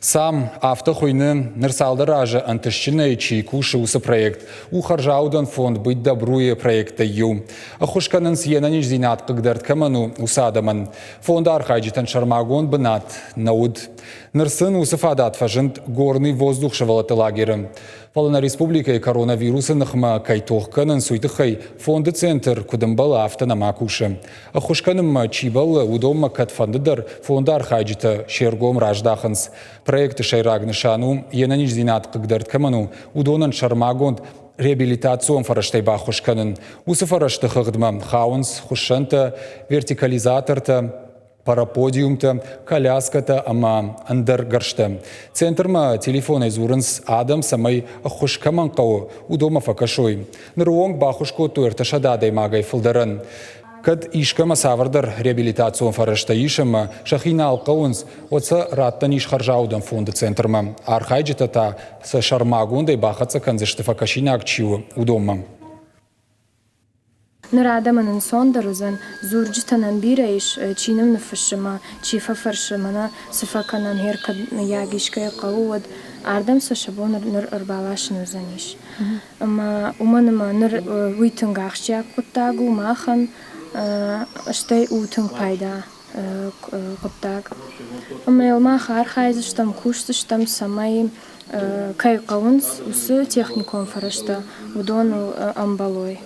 САМ афтӕ хуыйны, ныр цалдӕр азы ӕнтыстджынӕй чи кусы, уыцы проект. У хӕрзаудӕн фонд «Быть добру»-йы проекттӕй иу. Ӕххуыс кӕнынц, йе нӕниздзинад хъыгдӕрд кӕмӕн у, уыцы адӕмӕн. Фонды архайджытӕн сӕрмагонд бынат нӕ уыд. Ныр сын уыцы фадат фӕзынд «Горный воздух» сывӕллӕтты лагеры. Фӕлӕ нӕ республикӕйы коронавирусы ныхмӕ кӕй тох кӕнынц, уый тыххӕй фонды центр куыд ӕмбӕлы, афтӕ нӕма кусы. Ӕххуыс кӕнынмӕ чи бӕллы, уыдонмӕ кӕдфӕндыдӕр фонды архайджытӕ се ргом раздахынц. Проекты сӕйраг нысан у, йе нӕниздзинад хъыгдӕрд кӕмӕн у, уыдонӕн сӕрмагонд реабилитацион фӕрӕзтӕй баххуыс кӕнын. Уыцы фӕрӕзты хыгъдмӕ хауынц хуыссӕнтӕ, вертикализатортӕ, параподиумтӕ, коляскӕтӕ ӕмӕ ӕндӕр гӕрзтӕ. Центрмӕ телефонӕй дзурынц адӕм, цӕмӕй ӕххуыс кӕмӕн хъӕуы, уыдонмӕ фӕкӕсой. Ныры онг баххуыс кодтой 300 адӕймагӕй фылдӕрӕн. Кӕд искӕмӕ цавӕрдӕр реабилитацион фӕрӕзтӕ ис ӕмӕ сӕхи нал хъӕуынц, уӕд сӕ раттӕн ис хӕрзаудӕн фонды центрмӕ. Архайджытӕ та сӕ сӕрмагондӕй бахӕццӕ кӕндзысты фӕкӕсинаг чи у, уыдонмӕ. Ныр адӕмӕн ӕнцондӕр уыдзӕн, дзурджытӕ нӕм бирӕ ис, чи нӕм ныффыссы мӕ чи фӕфӕрсы, мӕнӕ цы фӕкӕнӕм, гъер кӕд мыййаг искӕй хъӕуы, уӕд ардӕм сӕ сӕ бон ныр ӕрбаласын уыдзӕнис. Ӕмӕ уымӕн ӕмӕ ныр уый тынг ахсджиаг хъуыддаг у махӕн, стӕй у тынг пайда хъуыддаг. Ӕмӕ йыл мах архайдзыстӕм, кусдзыстӕм, цӕмӕй кӕй хъӕуынц, уыцы техникон фӕрӕзтӕ, уыдоныл ӕмбӕлой.